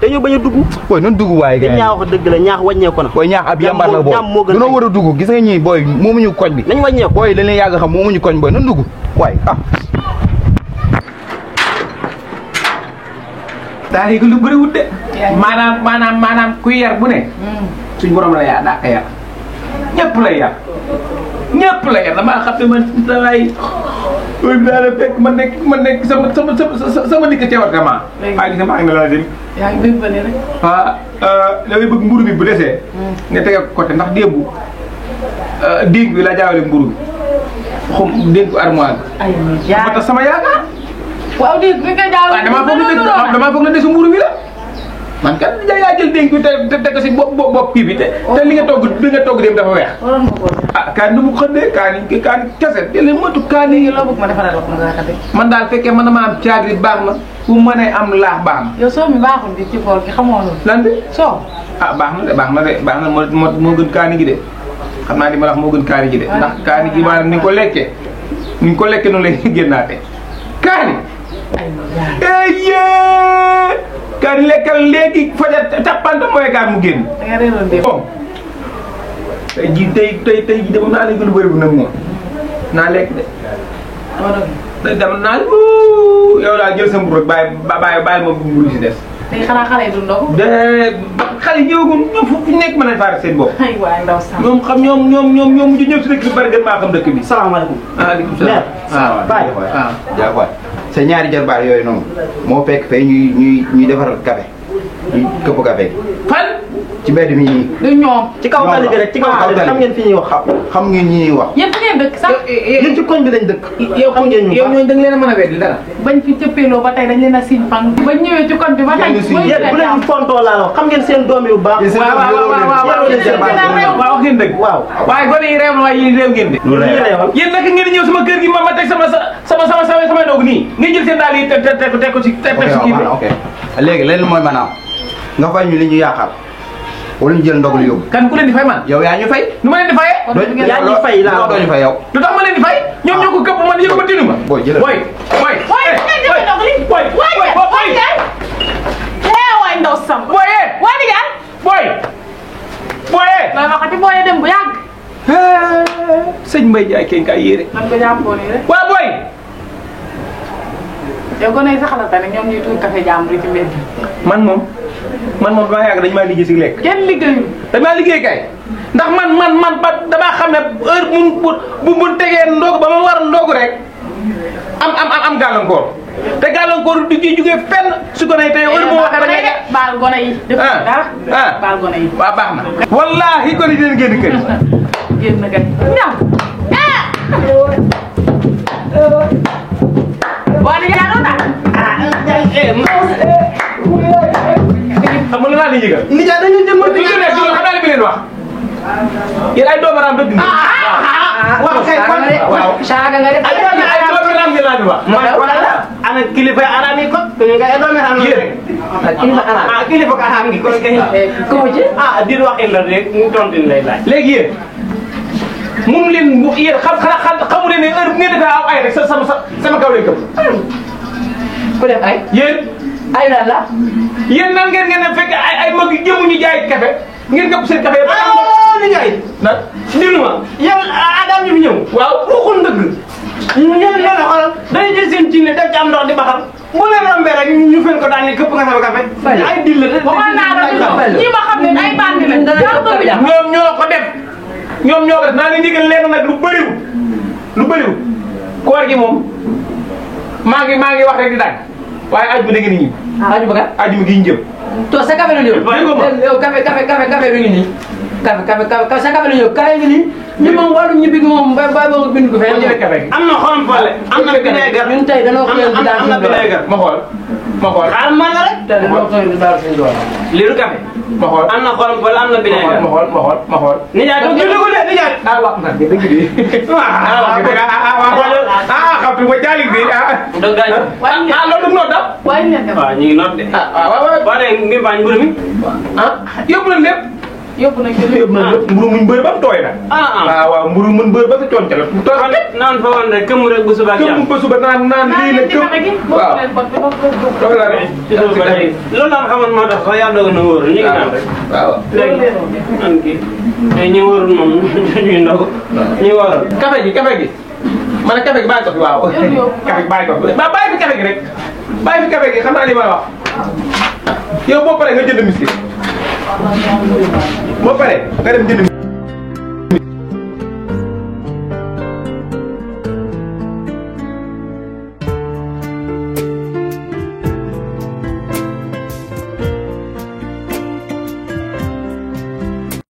dañoo bañ a dugg. booy noonu dugg waaye gars yi ñaax wax dëgg la ñaax wàññeeku na. booy ñaax ab yambar la booy moo gën dunoo war a dugg gis nga ñii booy moomuñu koñ bi. nañ wàññeeku booy dañ leen yàgg xam moomuñu koñ booy noonu dugg waaye ah. daal di lu bëri wut de. maanaam kuy yar bu ne. suñ borom la yaa daa ko yar ñëpp la yar ñëpp la yar damaa xam ne man damay daal fekk ma nekk sama dikk ca war gamaa. léegi gis nga maa ngi ne la dem. yaa ngi bëgg bëri rek. damay bëgg mburu bi bu desee. nga tege ko côté ndax démb dénk bi laa jaawale mburu bi xum dénk armoire bi. ay yaa tax sama yaakaar. waaw dénk bi nga jaawale. damaa foog ne desu mburu bi la. man kat yaa jël dénk bi te teg ko si bopp kii bi te li nga togg dem dafa weex. waroon nga ko. kaani nu mu xëndee kaani kese jëlee motu kaani yi. loo bëgg ma defaral la ko nga xate. man daal fekkee man dama am caagri baax na bu mënee am laax baax na. yow soo mi baaxul di ci bool gi xamoo loolu. lan de soo. baax na moo gën kaani gi de xam naa li ma la wax moo gën kaani gi de. ndax kaani gi maanaam ni nga ko lekkee noonu lay génnaate kaani. kaani lekkal léegi fajar tappante mooy gaar mu génn. da nga réeroon de. bon tey jii de moom naa leen gën a bëri bu nag moom naa lekk de. dem naa yow daal jël sa mburu rek bàyyi ma mburu si des. tey xanaa xale yi du ndox. de xale yi ñëwagum ñoom fu nekk mën nañ faa seen bopp. aywa ndaw sax. ñoom mujj ñëw si dëkk bi bari gën maa xam dëkk bi. salaamaaleykum. waaleykum salaam. waaw jaaxwaay sa ñaari jarbaar yooyu noonu moo fekk fee ñuy defaral café ñuy këpp café fan ci mbedd mi nii. du ñoom. ci kaw tali bi rek ci kaw tali bi xam ngeen fi ñuy wax. xam ngeen ñi ñuy wax. yéen fu ngeen dëkk sax. ñun ci koñ bi lañ dëkk. yow ñooñu da nga leen a mën a weddi dara. bañ fi cëppeeloo ba tey dañ leen a siñ fan. bañ ñëwee ci koñ bi ba tey. yéen bu leen fontoo laa wax xam ngeen seen doom yu baax. waaw wax ngeen dëgg. waaw waaye gone yi réew na waaye yéen réew ngeen de. yéen naka ngeen ñëw sama kër gi ma teg sama doog nii nga jël seen daal yi teg ko ci kii bi. ok léegi leneen mooy maanaam nga fay ñu li ñu yaakaar wala ñu jël ndogal yóbbu. kan ku leen di fay man. yow yaa ñu fay. nu ma leen di fayee. yaa ñu fay laa doo ñu fay yow. lu tax ma leen di fay. ñoom ñoo ko këpp man yëg ma tinu ma. booy jëlal booy. waay ndaw sam. booyee. waa di gaan. booyee. looy waxati booyee dem bu yàgg. sëñ Mbaye Ndiaye kenn kaay yéere. man ko jàppoo nii rek. waa booy. yow gone yi sax la tane ñoom ñuy tuur café jàmbur yi ci mbedd. man moom damaa yàgg dañu maa liggéey si lekk. kenn liggéeyul. dañu maa liggéey kay ndax man ba damaa xam ne heure bu tegee ndogu ba ma war a ndogu rek am gàllankoor te gàllankoor du ci jógee fenn su ko nee tey heure moo waxee rek. baal gone yi. def baal gone yi. waaw baax na. wallaahi gone yi dinañ génn kër. génn kër ñaw. waa di gaan daal. xam nga lu laa leen yëgal. nijaay dañuy dem li ngeen nekk xam naa li ma leen wax. yéen ay doomu raam dëgg nga. waaw kay kon waaw. saaga nga def. ay doomu raam ngeen laa di wax. ana kilifa araam yi ko nga ay doomi araam yéen. kilifa ko araam gi kon kay ko ci. di wax illa rek ñu tontu lay laaj. léegi yéen mun leen bu yéen xamu leen ne heure bu ngeen defee aw ay rek sama kaw lay këpp. ku def ay. yéen. ay lan la. yéen nan ngeen ne fekk ay mag yu jëmuñu jaay café ngeen këpp seen café. nijaay nag déglu ma. yow Adam ñu fi ñëw. waaw waxul dëgg. ñu leen xoolal dañuy jël seen cin def ci am ndox di baxal bu leen rombee rek ñu fen ko daan ne këpp nga sama café. ay dil la waxoon naa la ñi ma xam ne ay bandi lañ. ñoom ñoo ko def naa leen digal leen nag lu bëriwul koor gi moom maa ngi wax rek di daaj waaye aju ba dégg nit ñi. aju ba kat. aju gi ñu jëm. to sa café la ñëw. yow café mi ngi nii. café sa café la ñëw café ngi nii. ñu moom wàllu ñibbi gi moom ba boo bind ko fee. boo jëlee café gi. am na xorom fole am na vinaigre ñun tey danoo ko leen di am na vinaigre ma xool. xaaral ma la rek. tey danoo ko leen di daal seen doole. liiru café. ma xool am na xorom fole am na vinaigre. ma xool. nijaay donc jënd ko de nijaay. wax na dëgg bi. xam tu ma jaalig bi donc gars yi. loolu du noot waaye ñu leen def. waaw ñu ngi noot de. waaw boo nee ngeen bañ mburu mi. yóbbu leen lépp. yóbbu nañ ko yóbbu na lépp mburu muñ bër ba mu tooy nag. waaw mburu muñ bër ba sa coon ca la. kon naan fa woon rek këmm rek bu suba ak jàmm. këmm ba suba naan lii la këmm. waaw doog la rek. loolu laa xamoon moo tax sax yaa doog na wóor ñu ngi naan rek. waaw léegi man kii mais ñi wóorul moom ñuy ndog ñi wóorul. café gi ma ne café gi bàyyi ko fi waaw. café gi bàyyi ko fi bàyyi fi café gi rek bàyyi fi café gi xam naa li ma la wax yow boo paree nga jënd miskit boo paree nga dem jënd